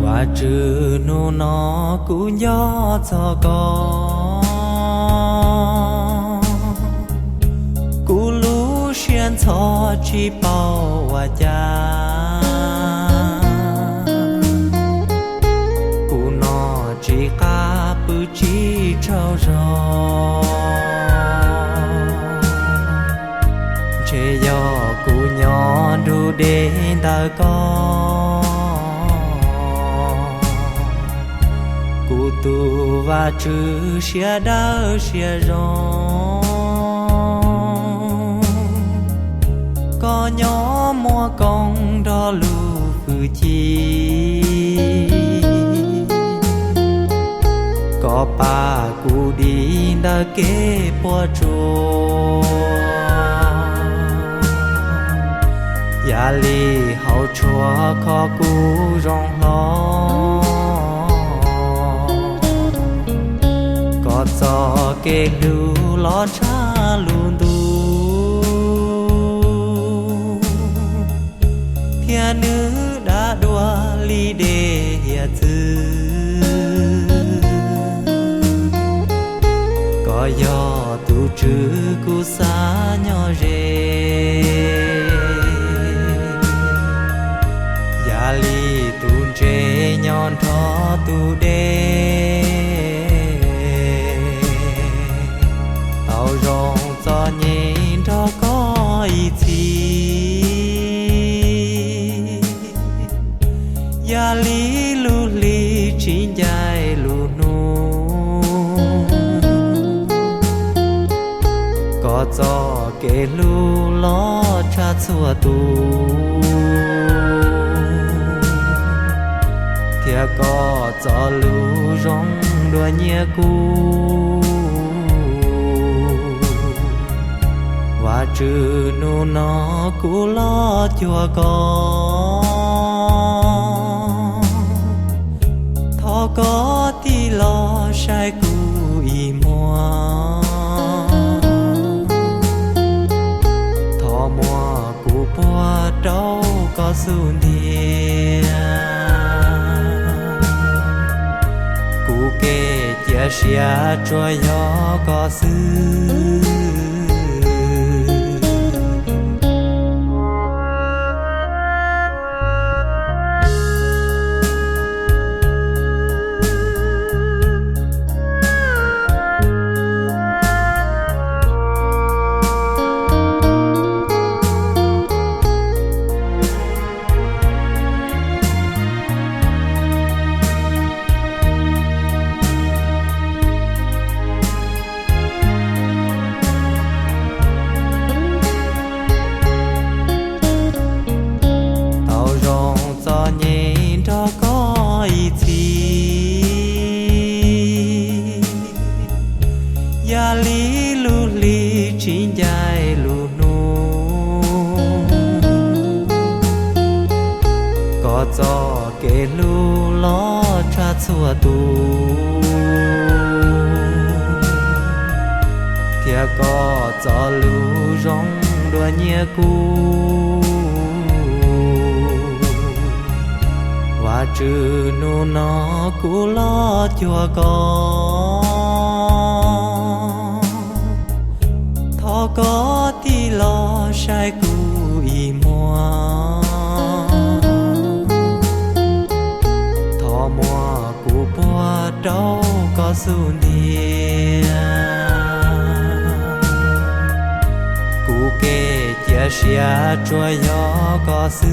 Vajtswv, hnub no kuv nco txog koj, kuv lub siab ntxhov tsis paub ua cas. Kuv no tsis qab pw tsis tsaug zog, ntshe yog kuv nyob nrug deb ntawm koj. Kuv tus Vajtswv siab dawb siab zoo, koj nyob muaj koob nrog lub hwj chim. Koj pab kuv dim ntawm kev puas tsuaj, yam li hauv tshuaj kho kuv zoo hlo. Koj txoj kev hlub los tshaj lub ntuj, thiab nws dav dua li dej hiav txwv. Koj yog tus Tswv kuv xav nyob ze, yam li tus ntses nyob nrog tus dej. Tau zoo txom nyem nrog koj ib txhis, yam li lub hli tsis ncaim lub hnub. Koj txoj kev hlub los tshaj txhua tus, thiab koj txoj lus zoo dua nyiaj kub. Vajtswv, hnub no kuv los cuag koj, thov koj tig los saib kuv ib muag. Thov muab kuv puag rau koj xub ntiag, kuv kev cia siab tsuas yog koj xwb. Tau zoo txom nyem nrog koj ib txhis, yam li lub hli tsis ncaim lub hnub. Koj txoj kev hlub los tshaj txhua tus, thiab koj txoj lus zoo dua nyiaj kub. Vajtswv, hnub no kuv los cuag koj, thov koj tig los saib kuv ib muag. Thov muab kuv puag rau koj xub ntiag, kuv kev cia siab tsuas yog koj xwb.